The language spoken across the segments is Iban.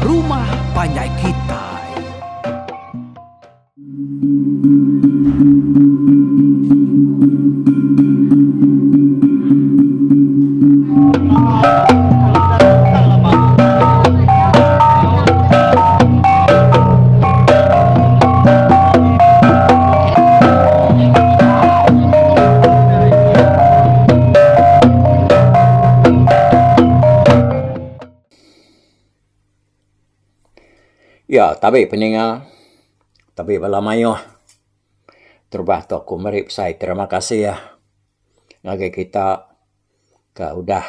Rumah Panjai Kitai. Ya tabi peninga tabi bala mayuh terubah tu aku meri besai terima kasih ngagai kita ke udah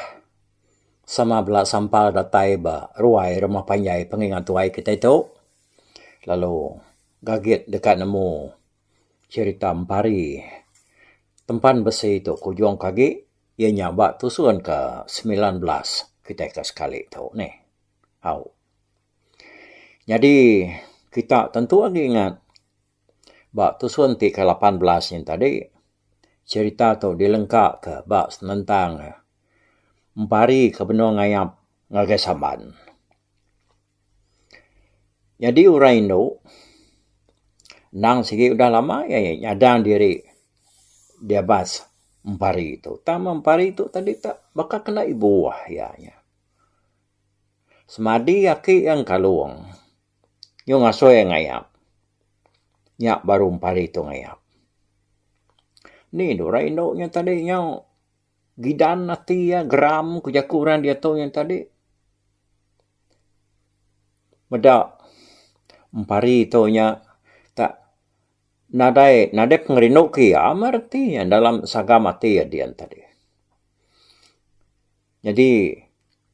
sama bela sampal datai ba ruai rumah panjai pengingat tuai kitai tu lalu gagit deka nemu cherita empari tempan besi tu ke ujung ke agi iya nya ba tusun ke 19 kitai ke sekali tu nih. Au. Nyadi kita tentu agi ingat ba tusun ti ke 18 nyin tadi cherita tu dilengka ke ba senentang empari ke benung ngayap ngagai Samban. Nyadi orang indu endang sigi udah lama iya nyadang diri diabas empari tu. Tang empari tu tadi tak baka kena ibuh iya nya. Semadi aki iya engkalung nyu ngasuh iya ngayap. Nya baru empari tu ngayap. Ni deh orang indu nya tadi nyau gidan ati iya geram ku jaku orang diatu nya tadi. Meda empari tu nya tak nadai nadai pengerindu ke iya meh reti iya dalam sagam ati iya dian tadi. Nyadi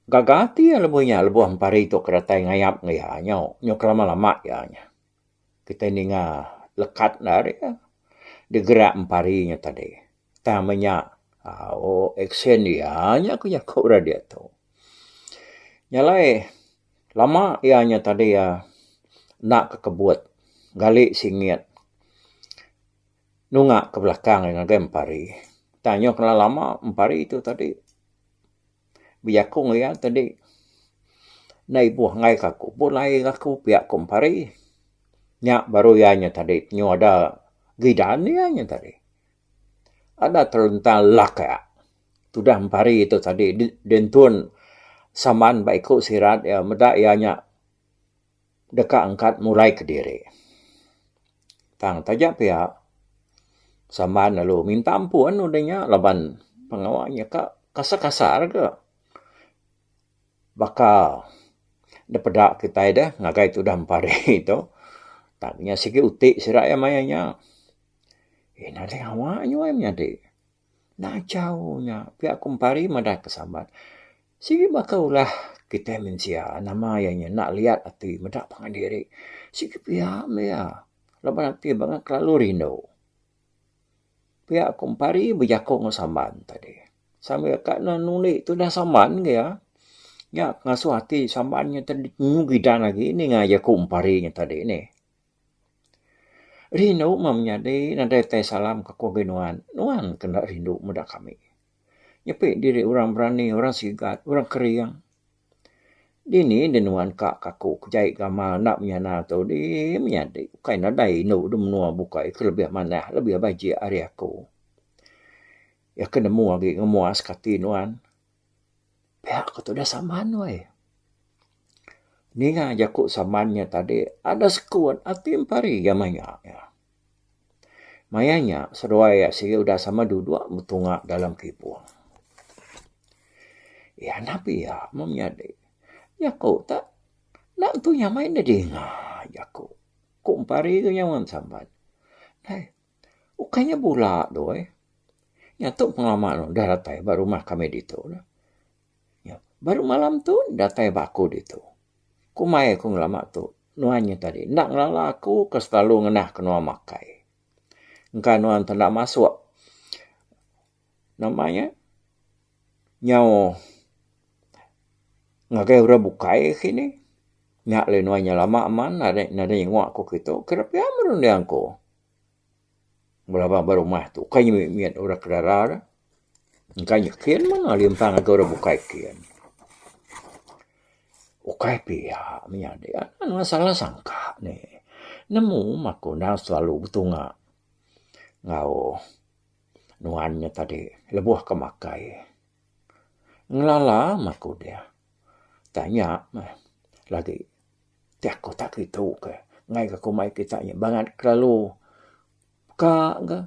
gaga ati iya lebuh nya lebuh empari tu ke datai ngayap enggau iya nyau nyau ke lama lama iya nya. Kitai ninga lekat ne ari iya digerak empari nya tadi. Tang meh nya au action iya nya ku jaku ira diatu. Nya alai lama iya nya tadi iya enda kekebut gali singit nunga ke belakang ngagai empari. Tang nyau kena lama empari tu tadi bejaku enggau iya tadi enda ibuh enggai ka aku pulai ga aku pia ku empari. Nya baru iya nya tadi nyu ada gidan iya nya tadi. Ada terlentang lakak tudah empari tu tadi dientun saman ba iku sirat iya meda iya nya deka angkat mulai kediri. Tang taja pia Samban lalu minta ampun udah nya laban pengawa nya ka kasar-kasar ga. Baka da peda kitai deh ngagai tudah empari tu tang nya sigi uti sida iya maya nya. Eh nadai ngawa nyuai menyadi. Najau nya pia ku empari madah ke Samban. Sigi baka ulah kitai mensia nama iya nya enda liat ati meda pangan diri. Sigi pia meh iya laban ati bangat kelalu rindu. Pia ku empari bejaku enggau Samban tadi. Sambil ka ne nundi tundah Samban ke iya. Nya ngasuh ati Samban nya tadi nyu gidan agi ninga jaku empari nya tadi nih. Rindu meh menyadi nadai tai salam ka ku agi nuan. Nuan ke enda rindu meda kami. Nyepi diri orang berani, orang sigat, orang kering. Dini deh nuan ka ka aku ke jai gamal enda menyana tu dih menyadi. Ukai nadai indu da menua bukai ke lebih manah lebih bajik ari aku. Iya ke nemu agi ngemuas ka ati nuan. Pia ku tudah saman weh. Ninga jaku saman nya tadi ada sekut ati empari iya maya iya. Maya nya seduai iya sigi udah sama duduk betunga dalam kibung. Iya nabi iya meh menyadi. Jaku te enda tentu nyamai ne dinga jaku. Ku empari ku nyawa samban. Dai ukai nya bula tu eh. Nya tu pengelama ne udah datai ba rumah kami ditu. Baru malam tu datai ba aku ditu. Kumbai aku ngelama tu nuan nya tadi enda ngelala aku ke selalu ngenah ke nuan makai. Engka nuan te enda masuk nama nya nyau ngagai orang bukai kini. Nya alai nuan nya lama aman nadai nadai nyenguk ku kitu. Kira pia meh runding ku. Belaban ba rumah tu ukai nya mit mit orang ke dara re. Engka nya kin mah limpang ngagai orang bukai kin. Ukai pia menyadi anang salah sangka nih. Nemu mah aku endang selalu betunga enggau nuan nya tadi lebuh ke makai. Ngelala mah aku deh. Tang nya meh lagi ti aku tak kitu ke enggai ke aku mai kita nya bangat kelalu ka ga.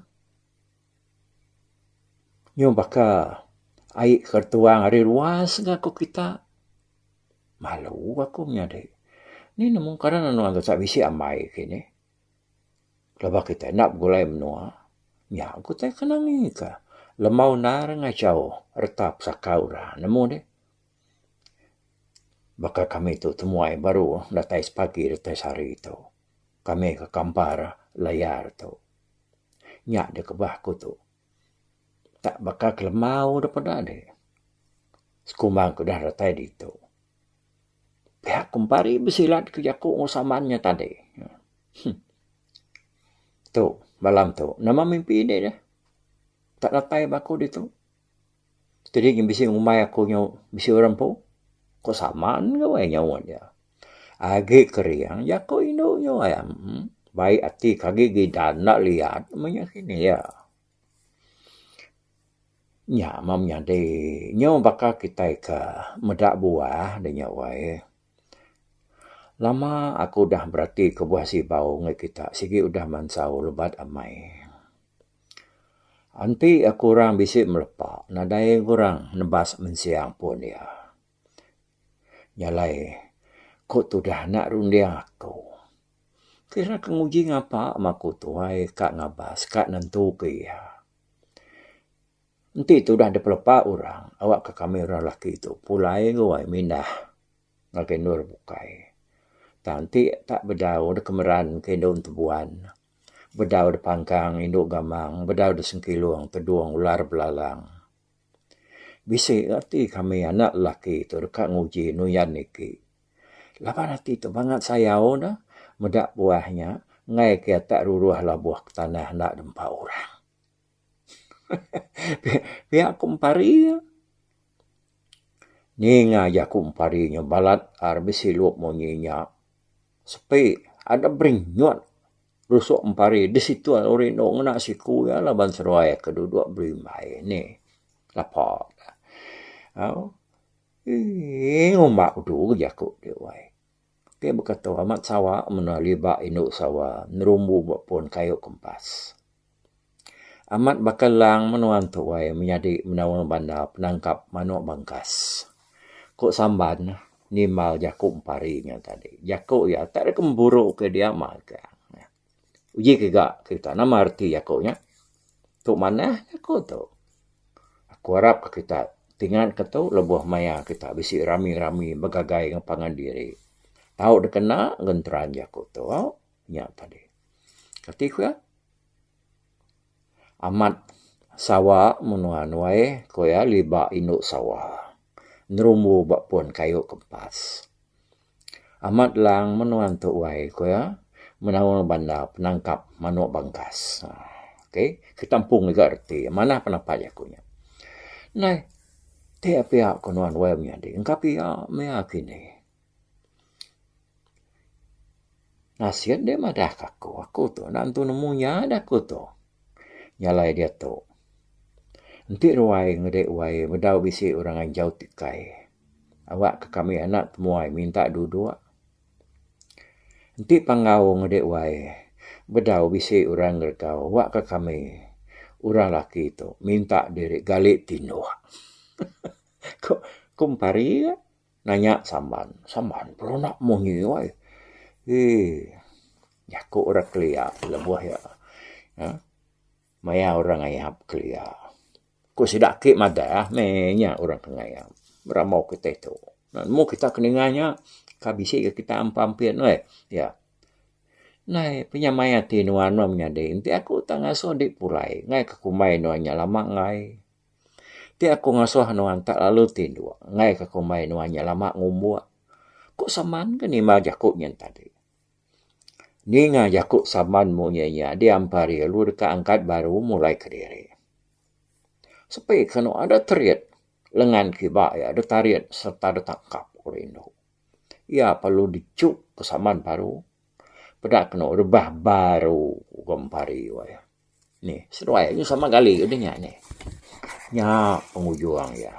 Nyau baka ai ke tuang ari ruas ga ku kita. Malu aku menyadi. Ni nemu karan nuan tu tak bisi ambai kini. Pelaba kita enda begulai menua. Nya ku tai ke nangi ka. Lembau endar ngachau reta pesaka orang nemu deh. Baka kami tu temuai baru datai sepagi datai sehari tu. Kami ke kampar layar tu. Nya deh kebah ku tu. Tak baka ke lemau da peda deh. Sekumbang ke udah datai ditu. Pihak ku empari besilat ke jaku enggau saman nya tadi. Huh. Tu malam tu nama mimpi indi deh. Tak datai ba aku ditu. Tadi ngi bisi ngumbai aku nyu bisi orang empu. Ku saman ga weh nyaut iya. Agi kering jaku indu nyu ai baik ati ke agi gidan enda liat meh nya kini iya. Nya meh menyadi nyu baka kitai ke meda buah da nya wai. Lama aku udah berati ke buah sibau ngan kita sigi udah mansau lebat amai. Enti aku orang bisi melepa nadai orang nebas mensia pun iya. Nya alai ku tudah anak runding aku. Kira ke nguji ngapa meh aku tuai ka ngabas ka nentu ke iya. Enti tudah dipelepa orang awak ka kami orang laki tu pulai guai mindah ngagai endur bukai. Tang enti tak bedau da kemeran ke indu entebuan, bedau da pangkang indu gamang, bedau da sengkilung tedung ular belalang. Bisi ati kami anak lelaki tu deka nguji nuyan igi. Laban ati tu bangat sayau ne meda buah nya enggai ke tak ruruh labuh ke tanah enda dempa orang. Pia ku empari nya. Ninga jaku empari nya balat ar besilup munyi nya. Sepi ada berinyut rusuk empari disitu lalu rindu ngena siku iya laban seduai ke duduk berimbai nih. Lapa au eii ngumba udu jaku ti wai. Ti baka tu amat sawa menua liba indu sawa nerumbu ba pun kayu kempas. Amat baka lang menua entu ai menyadi menaul banda penangkap manok bangkas. Ku Samban nimbal jaku empari nya tadi. Jaku iya tak deka memburu ke dia magang. Uji ke ga kita nama reti jaku nya. Tu manah jaku tu. Aku arap ke kita tingat ke tu lebuh maya kita bisi rami-rami begagai enggau pangan diri. Tau deka enda ngenteran jaku tu au nya tadi. Kati ku iya amat sawa menua nuai ku iya liba indu sawa nerumbu ba pun kayu kempas. Amat lang menua entu wai ku iya menaul banda penangkap manok bangkas. Okay kita empu ngiga reti manah penapat jaku nya. Ndai ti pia ku nuan wai menyadi engka pia maya kini. Nasit deh madah ka aku, aku tu enda nentu nemu nya da aku tu. Nya alai diatu enti ruai ngedi wai bedau bisi orang anjau tikai. Awak ke kami anak temuai minta duduk. Enti panggau ngedi wai bedau bisi orang ngeregau awak ke kami orang laki tu minta diri gali tinduk. Ku ku empari nanya Samban. Samban pun enda munyi wai. Eii jaku orang kelia lebuh iya uhh maya orang ngayap kelia. Ku sida ake madah meh nya orang ke ngayap rambau kitai tu. Nemu kita ke ninga nya ka bisi ga kita ampa ampit weh ya. Nai penyamai ati nuan meh menyadi enti aku tak ngasuh dik pulai enggai ke kumbai nuan nya lama enggai. Ti aku ngasuh nuan tak lalu tinduk enggai ke kumbai nuan nya lama ngumbuk. Ku Saman ke nimbal jaku nyen tadi. Ninga jaku Saman munyi nya diampar iya lalu deka angkat baru mulai kediri. Sepi ke anu ada terit lengan kiba iya ditarit sereta ditangkap ku rindu. Iya perlu dichuk ke saman baru. Peda kenu rebah baru ko Empari wai. Nih seduai nyu sama gali udah nya nih. Nya pengujung iya.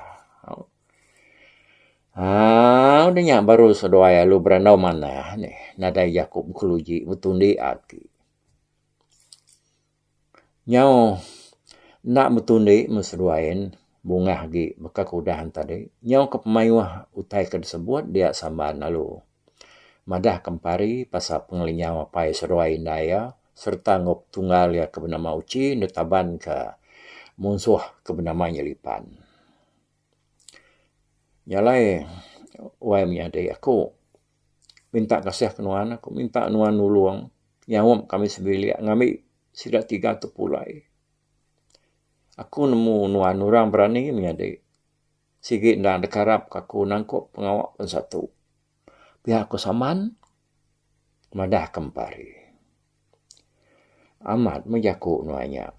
Aaa udah nya baru seduai lalu berandau manah nih nadai jaku bekeluji betundi agi. Nyau enda betundi meh seduai bungah agi baka ke udah tadi. Nyau ke pemayuh utai ke disebut dia samban lalu. Madah ke Empari pasal pengelinyau apai seduai indai iya sereta enggau petunggal iya ke benama Uchi netaban ke munsuh ke benama Nyelipan. Nya alai wai menyadi aku minta kasih ke nuan aku minta nuan nulung nyaup kami sebilik ngambi sida tiga tu pulai. Aku nemu nuan orang berani menyadi. Sigi endang dikarap ka aku nangkup pengawa bansa tu. Pia ku Saman madah ke Empari. Amat meh jaku nuan nya.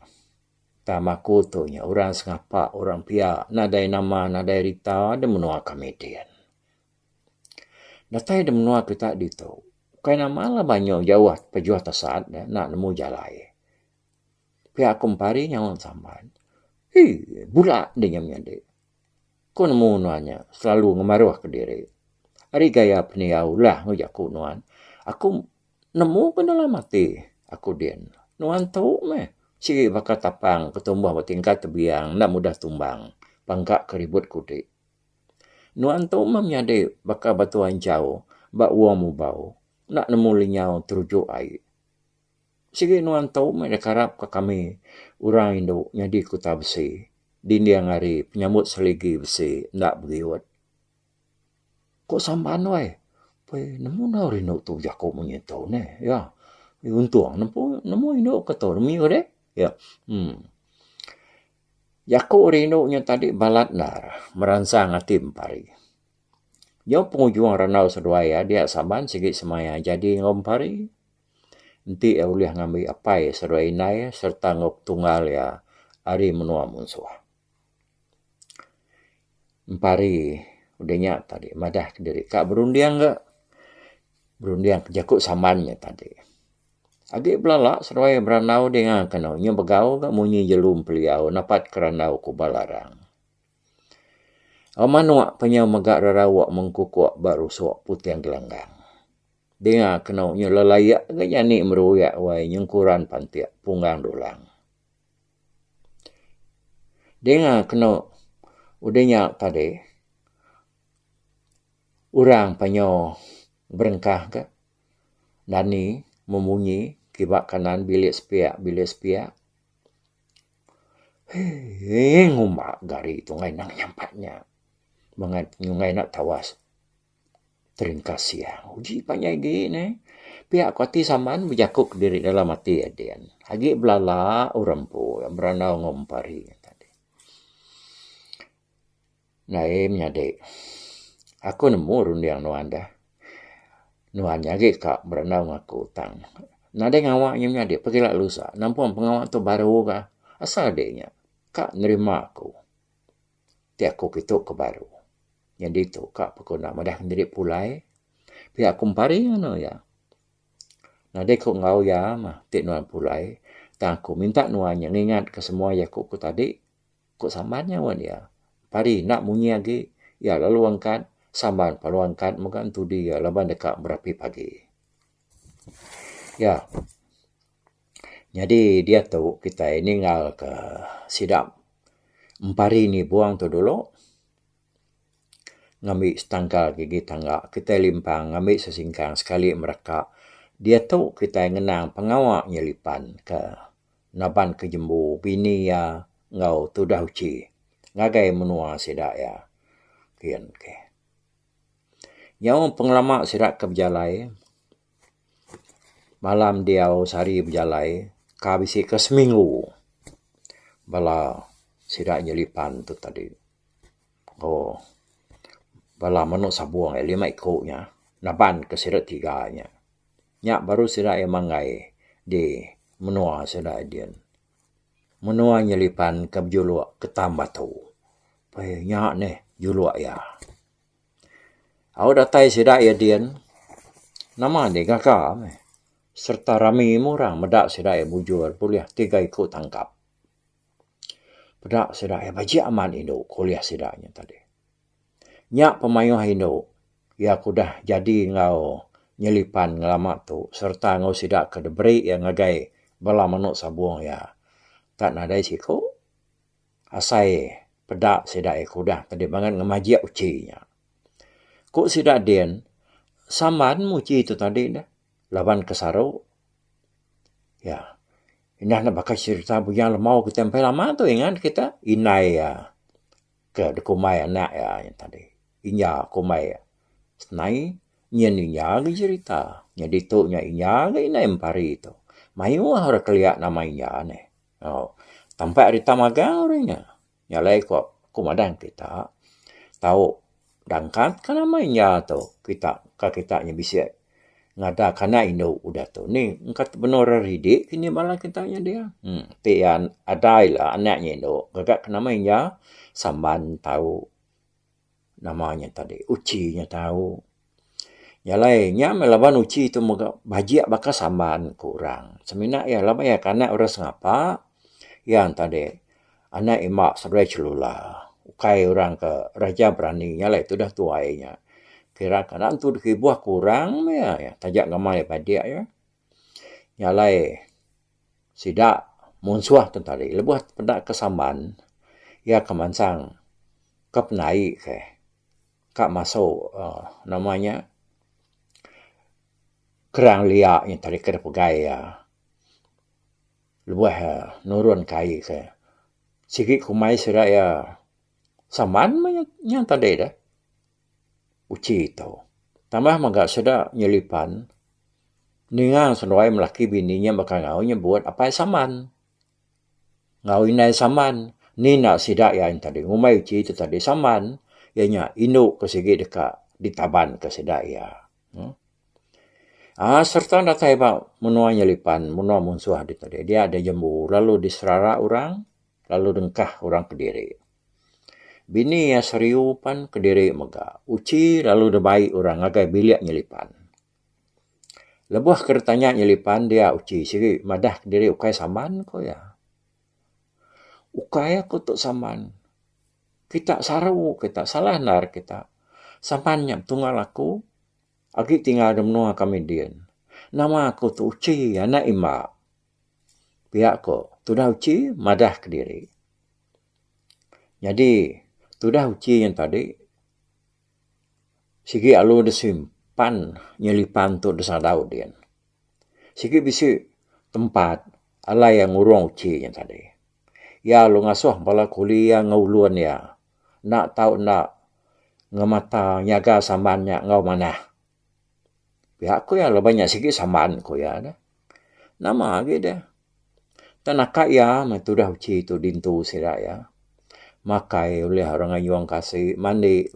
Tang aku tu nya orang sengapa orang pia nadai nama nadai rita da menua kami din. Datai da menua kita ditu ukai nama laban nyu jauh pejuh tasat enda nemu jalai. Pia ku Empari nyaut Samban. Hii bula deh nya menyadi. Ku nemu nuan nya selalu ngemaruh kediri. Ari gaya pendiau ulah enggau jaku nuan, aku nemu ke dalam ati aku din. Nuan tu meh sigi baka tapang ke tumbuh ba tingkat tebiang enda mudah tumbang pangka ke ribut kudi. Nuan tu meh menyadi baka batu anchau ba wong mubau enda nemu lenyau terujuk ai. Sigi nuan tu meh dikarap ka kami orang indu nyadi kuta besi dinding ari penyambut seligi besi enda begiut. Ku Samban weh, pei nemu enggau rindu tu jaku munyi tu neh iya. Untung nempu nemu indu ke tu nemu deh iya uhh. Jaku rindu nya tadi balat endar meransang ati Empari. Nyau pengujung randau seduai iya dia Samban sigi semaya jadi enggau Empari. Enti iya ulih ngambi apai seduai indai sereta enggau petunggal iya ari menua munsuh. Empari udah nya tadi madah kediri ka berunding ga berunding ke jaku samban nya tadi. Agi belala seduai berandau dinga kenu nyu begau ga munyi jelu empeliau napat ke randau ku ba larang. Manuk pe nyau mega rerauk mengkukuk ba rusuk puting gelanggang. Dinga kenu nyu lelayak ga jani meruyak wai nyengkuran pantik punggang dulang. Dinga kenu udah nya tadi orang panyo berengkah ga dani memunyi kiba kanan bilik sepiak bilik sepiak. Hee ngumba gari tu ngai nang nyampat nya mengat nyunggai enda tawas. Teringkas siang. Uji panjai agi neh. Pia ku ati Saman bejaku kediri dalam ati iya din. Agi belala orang empu berandau enggau Empari tadi. Nai menyadi aku nemu runding nuan deh. Nuan nya agi ka berandau enggau aku tang nadai ngawa nya menyadi pagila lusa nampung pengawa tu baru ka asal adi nya ka nerima aku. Ti aku kitu ke baru. Nyadi tu ka pekuna madah diri pulai pia aku empari anu iya. Nadai ku enggau iya mah ti nuan pulai tang aku minta nuan nya ngingat ke semua jaku ku tadi ku samban nya wan iya. Empari enda munyi agi iya lalu angkat samban lalu angkat mega entudi iya laban deka berapi pagi. Iya nyadi diatu kitai ninggal ka sida empari nibung tu dulu. Ngambi setangkal gigi tangga kitai limpang ngambi sesingkang sekali mereka. Diatu kitai ngenang pengawa nyelipan ke naban ke jembu bini iya enggau tudah uchi ngagai menua sida iya kian ke. Nyau pengelama sida ke bejalai malam diau sehari bejalai ka bisi ke seminggu bala sida nyelipan tu tadi. Oh bala menu sabung iya lima iku nya naban ke sida tiga nya. Nya baru sida iya manggai di menua sida din. Menua nyelipan ke bejuluk Ketam Batu. Pei nya neh juluk iya. Au datai sida iya din, nama deh gaga meh sereta rami meh orang meda sida iya mujur bulih tiga iku tangkap. Peda sida iya bajik amat indu ke ulih sida nya tadi. Nya pemayuh indu iya ke udah jadi enggau nyelipan ngelama tu sereta enggau sida ke diberi iya ngagai bala menu sabung iya tak nadai siku asai peda sida iya ke udah tadi bangat ngemajik uchi nya. Ku sida din, samban muchi tu tadi deh laban ke saru. Ya. Indah ne baka cherita Bujang Lemau kita empai lama tu ingat kita indai iya ke dikumbai anak iya nya tadi. Inya kumbai senai nyin inya agi cherita. Nyadi tu nya inya agi indai empari tu. Mayuh orang kelia nama inya neh. Tampak rita magang orang nya. Nya alai ko ku madah kita tau dangkat ka nama inya tu kita ka kita nya bisi ngada ka anak indu udah tu ni engka benung ra ridi kini bala kita nya dia uhh ti iya ada ila anak nya indu gaga ka nama inya samban tau nama nya tadi uchi nya tau. Nya alai nya meh laban uchi tu mega bajik baka samban ku orang. Semina iya laban iya ke anak orang sengapa iya tadi anak imba seduai chelula ukai orang ke raja berani nya alai tudah tuai nya. Kira ka enda tentu deka ibuh ku orang meh iya taja gamal iya badik iya. Nya alai sida munsuh tu tadi lebuh peda ke samban iya ke mansang ke penaik ke. Ka masu uhh nama nya kerang lia nya tadi ke pegai iya lebuh iya nurun ke ai ke sigi kumbai sida iya saman meh nya tadi deh uchi tu. Tambah mega sida nyelipan ninga seduai melaki bini nya baka enggau nyebut apai saman. Enggau indai samban ni enda sida iya tadi ngumbai uchi tu tadi samban iya nya indu ke sigi deka ditaban ke sida iya. Aaa sereta datai ba menua nyelipan menua munsuh deh tadi dia deh jembu lalu diserara orang lalu dengkah orang kediri. Bini iya seriu pan kediri mega uchi lalu dibai orang ngagai bilik nyelipan. Lebuh ke ditanya nyelipan dia uchi sigi madah kediri ukai samban ku iya. Ukai aku tu samban. Kita saru kita salah endar kita. Samban nya betunggal aku agi tinggal da menua kami din. Nama aku tu uchi anak imba. Pia ko tudah uchi madah kediri. Nyadi tudah uchi nya tadi. Sigi alu da simpan nyelipan tu da sadau din. Sigi bisi tempat alai iya ngurung uchi nya tadi. Iya lalu ngasuh bala kuli iya enggau ulun iya enda tau enda ngemata nyaga samban nya enggau manah. Pia ku iya laban nya sigi samban ku iya deh. Nama agi deh. Tang naka iya meh tudah uchi tu dintu sida iya. Makai ulih orang ngayung kasi mandi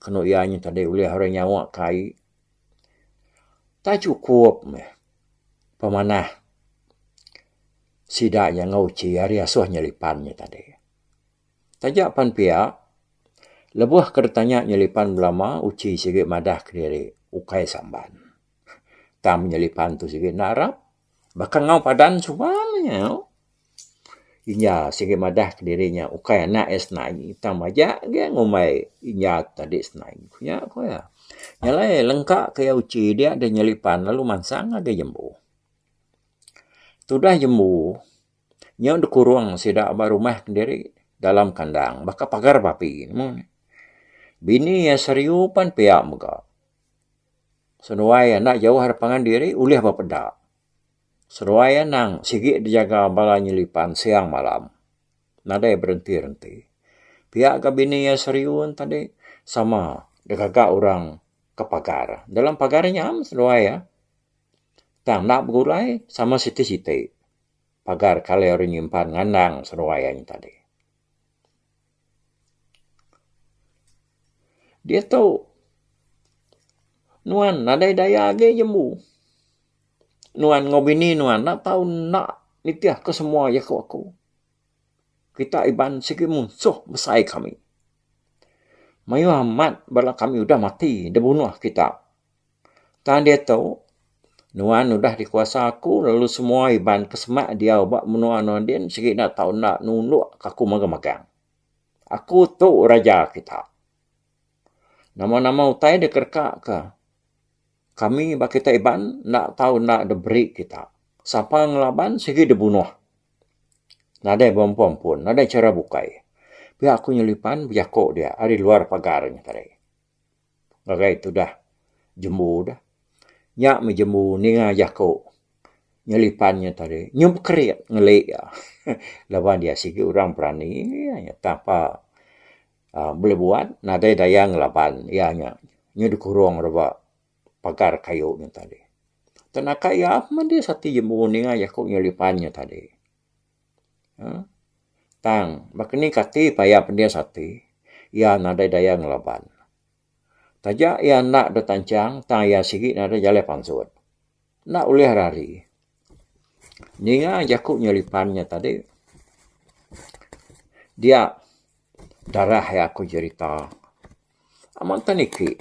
kenu iya nya tadi ulih orang nyawa ke ai. Tak chukup meh pemanah sida nya enggau uchi ari asuh nyelipan nya tadi. Taja pan pia lebuh ke ditanya nyelipan belama uchi sigi madah kediri ukai samban. Tang menyelipan tu sigi enda arap. Baka enggau padan suba meh nya. Inya sigi madah kediri nya ukai anak iya senai tang majak agi ngumbai inya tadi senai. Nya ku iya. Nya alai lengka ke iya uchi dia deh nyelipan lalu mansang ngagai jembu. Tudah jembu nyau dikurung sida ba rumah kediri dalam kandang baka pagar babi nemu ne. Bini iya seriu pan pia mega. Seduai enda jauh ari pangan diri ulih bepeda. Seduai anang sigi dijaga bala nyelipan siang malam. Nadai berenti-renti. Pia ga bini iya seriun tadi sama digaga orang ke pagar. Dalam pagar nya am seduai iya. Tang enda begulai sama siti-siti pagar ke alai orang nyimpan ngandang seduai iya nya tadi. Diatu nuan nadai daya agi jembu. Nuan enggau bini nuan enda tau enda nitihka semua jaku aku. Kita Iban sigi munsuh besai kami. Mayuh amat bala kami udah mati dibunuh kita. Tang diatu, nuan udah dikuasa aku lalu semua Iban ke semak diau ba menua nuan din sigi enda tau enda nunduk ka aku magang-magang. Aku tu raja kita. Nama-nama utai dikereka ka kami ba kita Iban enda tau enda diberi kita. Sapa ngelaban sigi dibunuh. Nadai beampun-ampun, nadai chara bukai. Pia aku nyelipan bejako dia ari luar pagar nya tadi. Ngagai tudah jembu deh. Nya meh jembu ninga jako nyelipan nya tadi. Nyu bekerit ngeli iya laban iya sigi orang berani iya tapa uhh buleh buat nadai daya ngelaban iya nya. Nyu dikurung reba pagar kayu nya tadi. Tenaka iya mendis ati jembu ninga jaku nyelipan nya tadi. uhh Tang baka ni kati paya pedis ati iya nadai daya ngelaban. Taja iya enda deh tanchang tang iya sigi nadai jalai pansut. Enda ulih rari. Ninga jaku nyelipan nya tadi dia darah iya ku jerita. Amat tan niki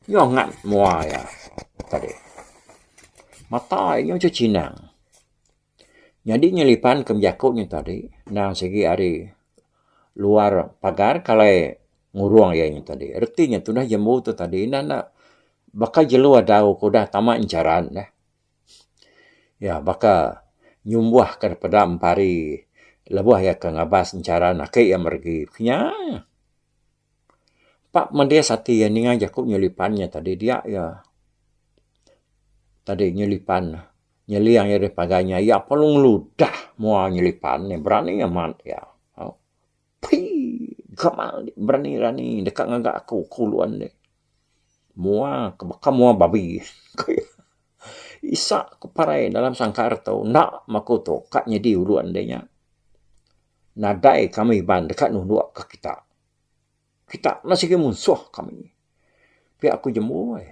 nyau angat mua iya tadi. Mata iya nyau chinang. Nyadi nyelipan ke bejaku nya tadi endang sigi ari luar pagar kalai ngurung iya nya tadi. Reti nya tundah jembu tu tadi enda enda baka jelu adau ke udah tama encharan neh. Iya baka nyumbuh ke peda empari lebuh iya ke ngabas encharan ake iya meregi. Nya. Pak medis ati iya ninga jaku nyelipan nya tadi dia iya tadi nyelipan nyeling iya daripada pagar nya iya perlu ngeludah mua nyelipan nya berani amat iya. Pii gamal berani rani deka ngaga aku ku ulun deh. Mua ke baka mua babi ku iya. Isa ku parai dalam sangkar tu enda meh aku tu ka nyadi ulun deh nya. Nadai kami ban deka nunduk ka kita. Kita meh sigi munsuh kami. Pia ku jembu ai.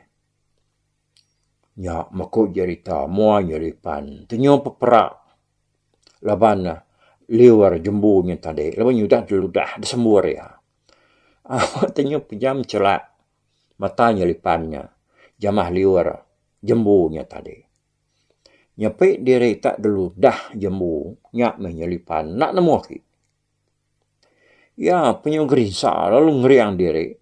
Nya meh ku jerita mua nyelipan tenyu pepera laban ne liur jembu nya tadi laban nya udah diludah disembur iya. Aaa tenyu pejam chelak mata nyelipan nya jamah liur jembu nya tadi. Nyepi diri tak deludah jembu nya meh nyelipan enda nemu agi. Iya penyu gerinsa lalu ngering diri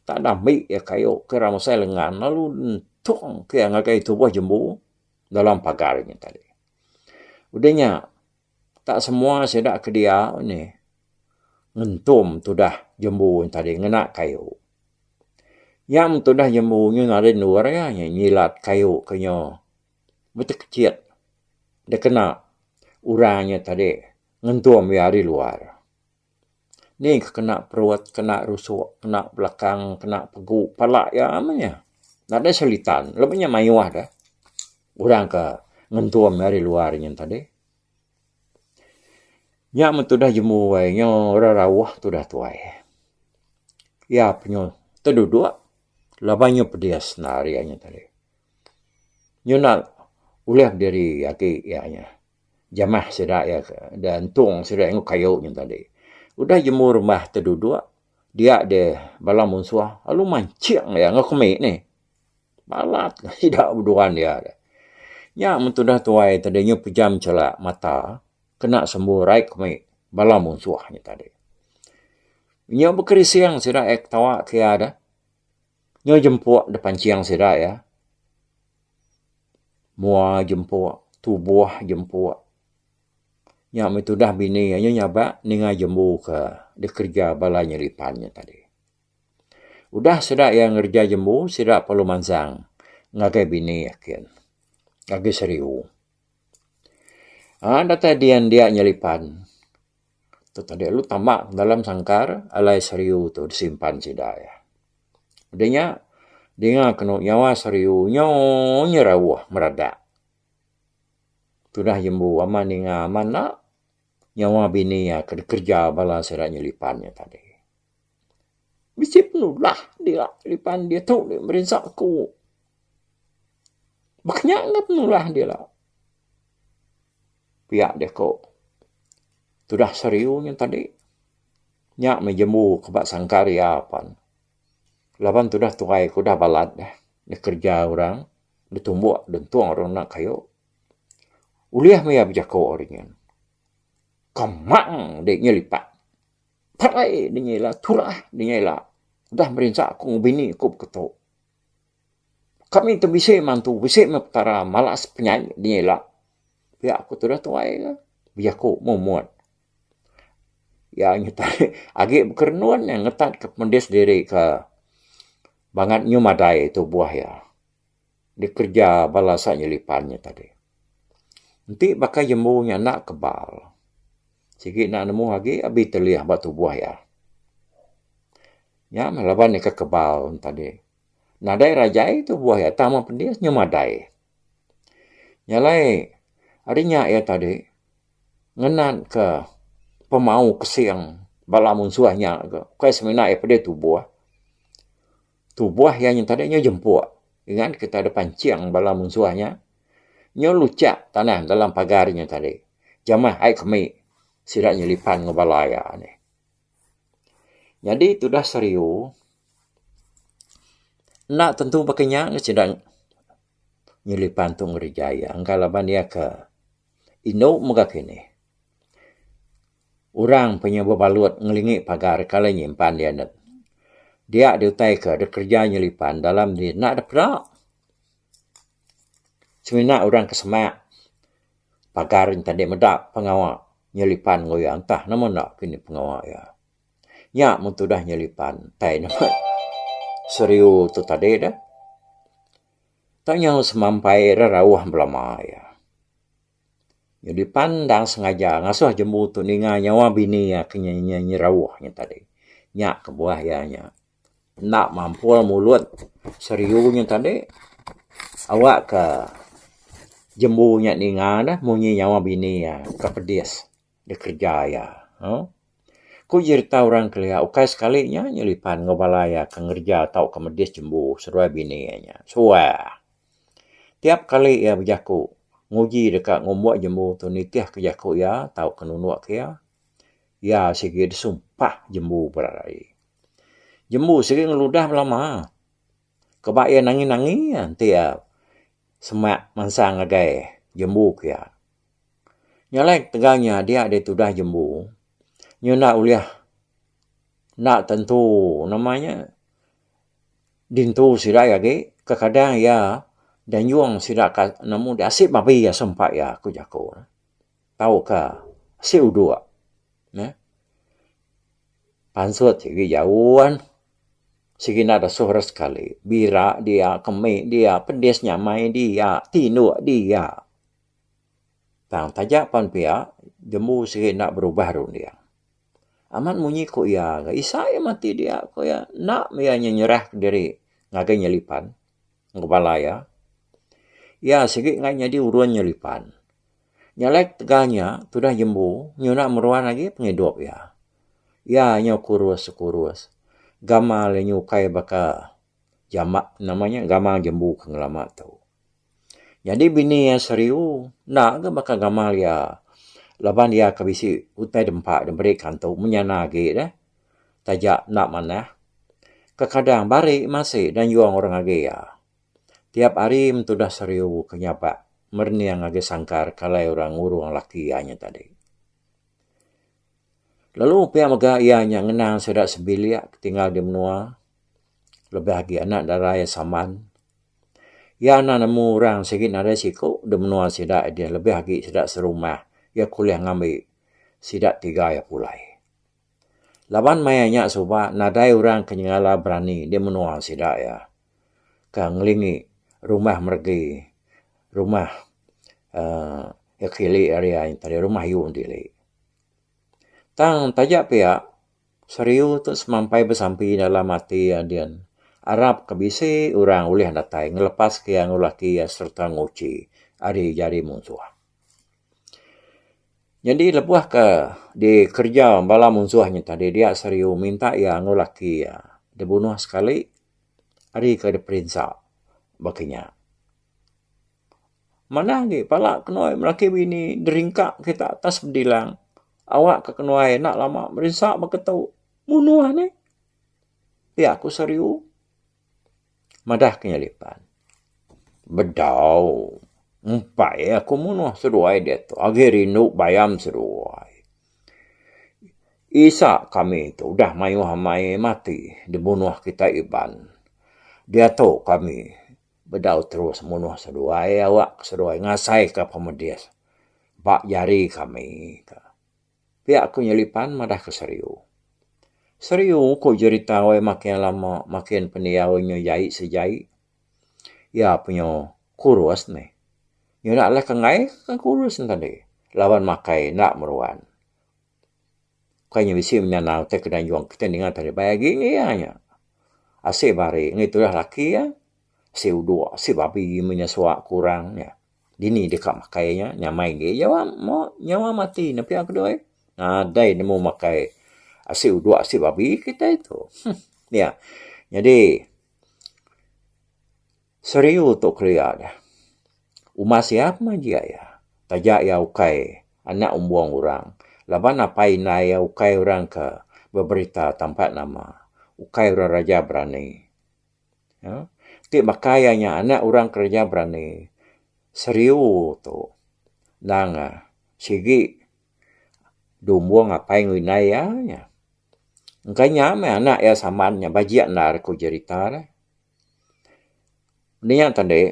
tak ambi iya kayu ke ira mesai lengan lalu entung ke iya ngagai tubuh jembu dalam pagar nya tadi. Udah nya tak semua sida ke dia nih ngentum tudah jembu nya tadi ngena kayu. Nya meh tudah jembu nyu nadai endur iya nya nyilat kayu ke nyu betekechit dikena orang nya tadi ngentum iya ari luar. Ni ke kena perut, kena rusuk, kena belakang, kena pegu pala iya meh nya. Nadai selitan laban nya mayuh deh orang ke ngentum iya ari luar nyin tadi. Nya meh tudah jembu ai nyu rerauh tudah tuai. Iya penyu teduduk laban nyu pedis enda ari iya nya tadi. Nyu enda ulih bediri agi iya nya jamah sida iya da entung sida enggau kayu nya tadi. Udah jembu rumah teduduk dia deh bala munsuh lalu manching iya enggau kemi nih. Balat sida beduan iya. Nya meh tudah tuai tadi nyu pejam chelak mata kena sembu rai kemi bala munsuh nya tadi. Nyu bekerising sida iya ketawa ke iya deh. Nyu jempuk da panching sida iya. Mua jempuk, tubuh jempuk. Nya meh tudah bini iya nyu nyabak ninga jembu ke dikereja bala nyelipan nya tadi. Udah sida iya ngereja jembu sida perlu mansang ngagai bini akin ngagai seriu. Aaa datai dian dia nyelipan tu tadi lalu tama dalam sangkar alai seriu tu disimpan sida iya. Udah nya dinga kenu nyawa seriu nyo nyerauh meradak. Tudah jembu aman ninga aman enda nyawa bini iya ke dikereja bala sida nyelipan nya tadi. Bisi penulah dia lipan diatu nih merinsa aku. Baka nya enggau penulah dia la. Pia deh ko tudah seriu nya tadi. Nya meh jembu ke ba sangkar iya pan. Laban tudah tuai ke udah balat deh dikereja orang ditumbuk dentung orang enda kayu. Ulih meh iya bejaku ari nyin. Kamang dek nyelipak. Parai dek nyila turah dek nyila udah merinsa aku enggau bini aku beketu. Kami tu bisi mantu bisi meh petara malas penyai dek nyila. Pia ku tudah tuai ke bejaku mumut. Iya nyetai agi bekerenun iya ngetat ke pemedis diri ke bangat nyu madai tubuh iya dikereja bala sa nyelipan nya tadi. Enti baka jembu nya enda kebal sigi enda nemu agi abi telih ba tubuh iya. Nya meh laban iya ke kebal tadi. Nadai rajai tubuh iya tang meh pedis nyu madai. Nya alai ari nya iya tadi. Ngenan ke pemau kesing bala munsuh nya ke ukai semina iya pedih tubuh. Tubuh iya nyen tadi nyu jempuk ngan kita da pancing bala munsuh nya nyu luchak tanah dalam pagar nya tadi jamah ai kemi sida nyelipan enggau bala iya nih. Nyadi tudah seriu enda tentu baka nya sida nyelipan tu ngereja iya engka laban iya ke Indu mega kini. Orang pe nya bebalut ngelingi pagar ke alai nyimpan iya ne. Dia diutai ke dikereja nyelipan dalam diri enda dep peda. Semina orang ke semak pagar nya tadi meda pengawa nyelipan enggau iya entah nama enda kini pengawa iya. Nya meh tudah nyelipan tai ne seriu tu tadi deh. Tang nyau semampai rerauh belama iya. Nyadi pan endang sengaja ngasuh jembu tu ninga nyawa bini iya ke nyerauh nya tadi. Nya kebuah iya nya enda mampul mulut seriu nya tadi awak ka jembu nya ninga ne munyi nyawa bini iya ke pedis. Dikereja iya. Ku jerita orang kelia ukai sekali nya nyelipan enggau bala iya ke ngereja tauka medis jembu seduai bini iya nya. Suah. Tiap kali iya bejaku nguji deka ngumbuk jembu tu nitihka jaku iya tauka nundukka iya, iya sigi disumpah jembu berarai. Jembu sigi ngeludah belama. Keba iya nangi-nangi enti iya semak mansang ngagai jembu ke iya. Nya alai ketegal nya dia deh tudah jembu nyunda ulih enda tentu nama nya dintu sida iya agi kekadang iya danjung sida ka nemu deh asi babi iya sempa iya ku jaku ne tauka asi udok ne pansut sigi jaun sigi enda dasuh ira sekali bira dia kemi dia pedis nyamai dia tinduk dia. Tang taja pan pia, jembu sigi enda berubah runding. Amat munyi ku iya ga, isa iya mati dia ku iya, enda meh iya nyerah kediri ngagai nyelipan enggau bala iya. Iya sigi enggai nyadi urun nyelipan. Nya alai ketegal nya tudah jembu nyuna meruan agi pengidup iya. Iya nyau kurus-sekurus. Gamal iya nyukai baka jama nama nya gamal jembu ke ngelama tu. Nyadi bini iya seriu enda ga baka gamal iya laban iya ke bisi utai dempa diberi kantu menyana agi deh taja enda manah. Kekadang bari masi danjung orang agi iya. Tiap hari mentudah seriu ke nyabak merening agi sangkar ke alai orang ngurung laki iya nya tadi. Lalu pia mega iya nya ngenang sida sebilik ke tinggal di menua lebih agi anak dara iya Saman. Iya enda nemu orang sigi nadai siku da menua sida deh lebih agi sida serumah iya ke ulih ngambi sida tiga iya pulai. Laban maya nya suba nadai orang ke nyengala berani di menua sida iya ke ngelingi rumah meregi rumah uhh iya ke ili ari iya tadi rumah Yong dili. Tang taja pia Seriu tu semampai besampi dalam ati iya din arap ke bisi orang ulih datai ngelepas ke iya enggau laki iya sereta nguchi ari jari munsuh. Nyadi lebuh ke dikereja bala munsuh nya tadi dia Seriu minta iya enggau laki iya dibunuh sekali ari ke diperinsa baka nya. Manah agi pala kenuai melaki bini deringka kita atas bedilang awak ke kenuai enda lama merinsa baka tu. Munuh nih. Pia ku Seriu madah ke Nyelipan. Bedau empai aku munuh seduai diatu agi rindu bayam seduai. Isa kami tu udah mayuh amai mati dibunuh kitai Iban. Diatu kami bedau terus munuh seduai awak seduai ngasaika pemedis ba jari kami. Pia ku Nyelipan madah ke Seriu. Seriu ku jerita wai makin lama makin pendiau nyu jai sejai. Iya penyu kurus meh. Nyu enda alai ke enggai ke kurus ne tadi laban makai enda meruan. Kai nya bisi menyana utai ke danjung kitai ninga tadi bai agi ngi iya nya. Asi bari ngi tudah laki iya asi udok asi babi meh nya suwa kurang nya. Dini deka makai nya nyamai agi nyawa mo nyawa mati ne pia keduai. Nadai nemu makai asi udok asi babi kitai tu. Huh nya. Nyadi seriu tu kelia deh. Umas iya pun aji iya. Taja iya ukai anak umbung orang laban apai indai iya ukai orang ke beberita tampak nama. Ukai orang raja berani. Ti baka iya nya anak orang kereja berani seriu tu endang sigi dumbung apai enggau indai iya nya. Engka nya meh anak iya saman nya bajik endar ku jerita ne. Nya tadi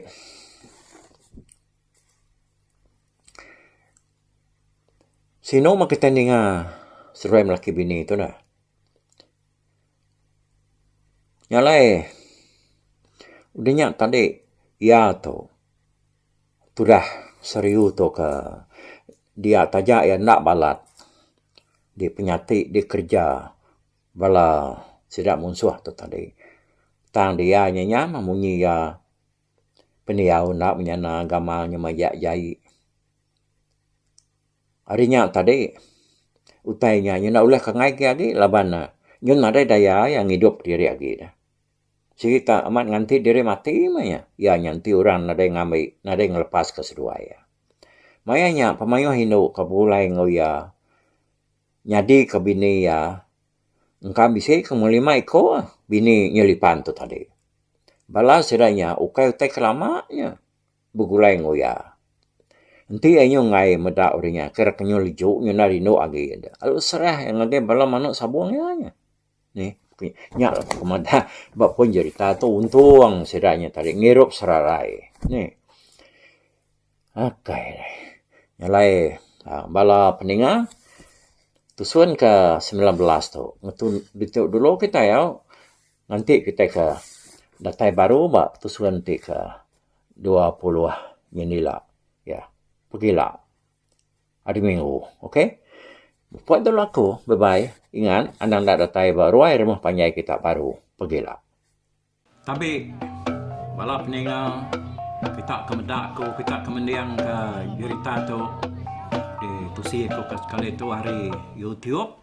sinu meh kitai ninga seduai melaki bini tu neh. Nya alai udah nya tadi iya tu tudah seriu tu ke dia taja iya enda balat dipenyati dikereja bala sida munsuh tu tadi. Tang dia nya nya mah munyi iya pendiau enda menyana gamal nya majak jai. Ari nya tadi utai nya nyenda ulih ke angai agi agi laban ne nyun nadai daya iya ngidup diri agi ne. Sigi ta amat nganti diri mati meh iya. Iya nya enti orang nadai ngambi nadai ngelepas ka seduai iya. Maya nya pemayuh indu ke begulai enggau iya nyadi ke bini iya engka bisi ke mung lima iko bini nyelipan tu tadi. Bala sida nya ukai utai ke lama nya. Begulai enggau iya. Enti iya nyu enggai meda orang nya kira ke nyu leju nyu enda rindu agi lalu serah iya ngagai bala manuk sabung iya nya. Nih nya lah ku madah ba pun jerita tu untung sida nya tadi ngirup serarai. Nih akai deh nyelai bala peninga tusun ke 19 tu ngetu ditu dulu kitai au nganti kitai ke datai baru ba tusun ti ke 20 nyin ila ya pegila hari minggu ok. Mupuk dulu aku bye bye ingat anang enda datai ba ruai rumah panjai kita baru pegila. Tabi bala peninga kita ke meda aku kita ke mending ke jerita tu ditusi aku ke sekali tu ari YouTube.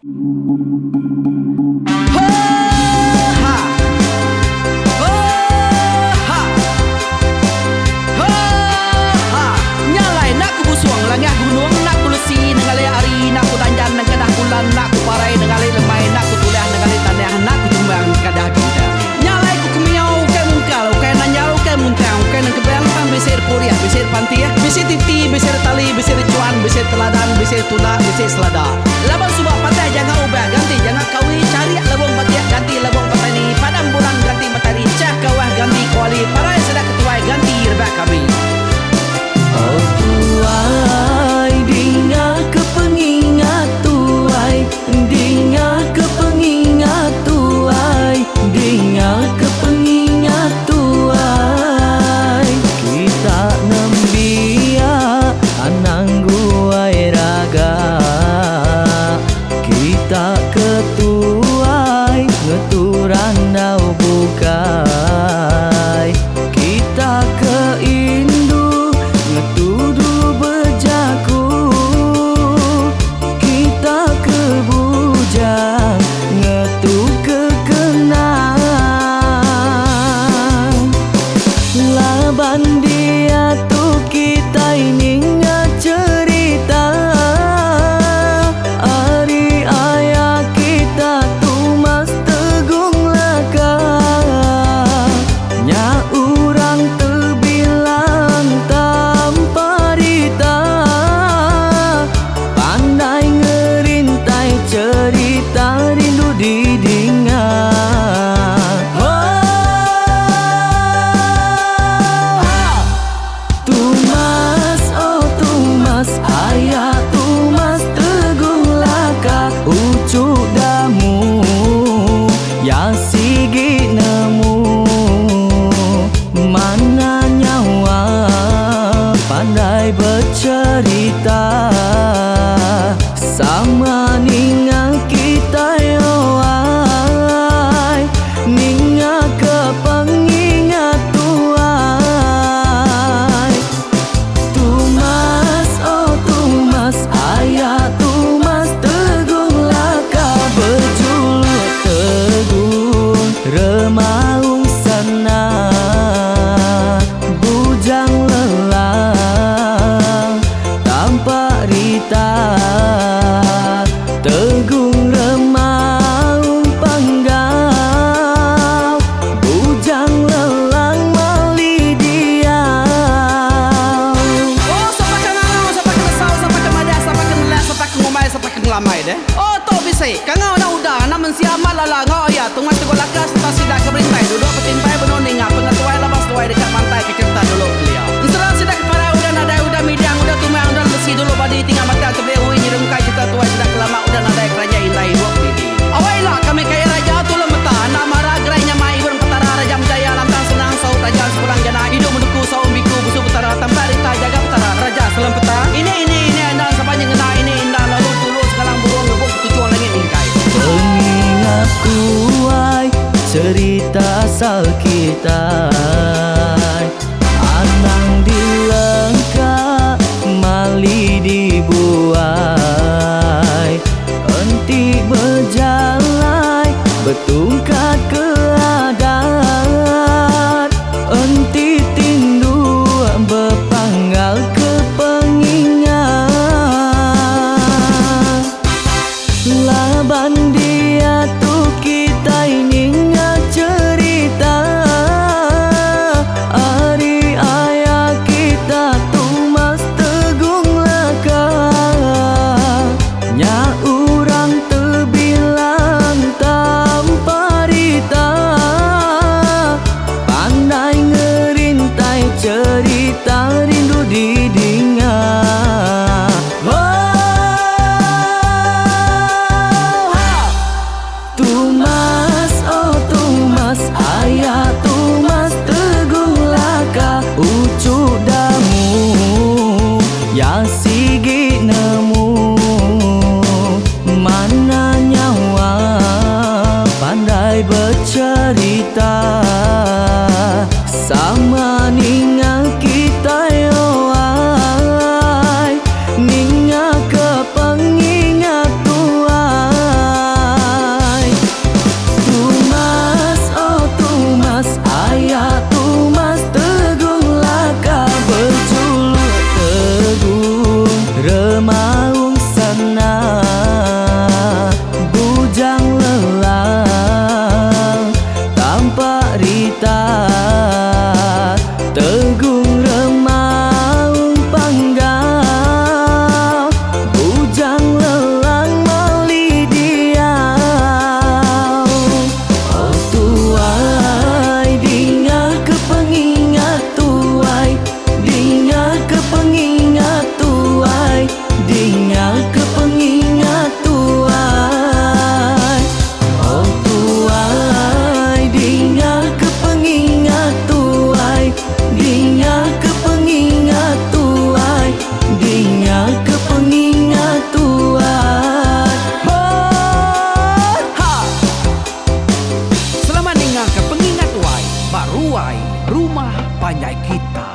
Oh tuai dinga ke pengingat tuai Dinga ke pengingat tuai Dinga ke pengingat tuai Kita nembiak anang guai raga. bisi. Kangau enda udah, anak mensia amat lala enggau aya Tumas Teguh Laka sereta sida ke berintai duduk betimpai benung ninga pengetuai laban seduai deka mantai ke cherita dulu kelia. Ensera sida ke parai udah nadai udah midang udah tumang udah lemesi dulu badi tinggal batang tebeli ui nyerungkai cherita tuai sida ke lama udah nadai keranjai indai ibuk bidi. Awai ila kami kaya raja tulung meta enda mara gerai nyamai ibun petara raja menjaya lantang senang saut raja sepulang jana idup menuku saum biku busu petara tampak rita jaga petara raja selempeta ini ini ini enda sapa nyengena ini enda lalu tulu sengalang burung ngebuk ketuchung langit mingkai. Pengingat tuai cerita asal kitai Anang dilengka mali dibuai Enti bejalai betungkat ke adat Enti tindu bepanggal ke pengingat Laban diatu kitai ninga cherita Ari aya kita Tumas Tegung Laka Nya urang tebilang tanpa rita Pandai ngerintai cherita rindu didinga. Tumas oh Tumas aya Tumas Teguh Laka uchu damu ya sigi nemu mana nyawa pandai becherita sama ninga kitai oh ai ninga ke pengingat tuai. Tumas oh Tumas aya Tumas Teguh Laka bejuluk Teguh Remaung Sana Bujang Lelang Tampak Rita Tegung Remaung Panggau Bujang Lelang Mali Diau. Oh tuai dinga ke pengingat tuai Dinga ke pengingat tuai Dinga ke pengingat tuai Oh tuai dinga ke pengingat tuai Dinga ke pengingat tuai Dinga ke pengingat tuai Ho ha! Selamat ninga ke pengingat tuai ba ruai rumah panjai kita.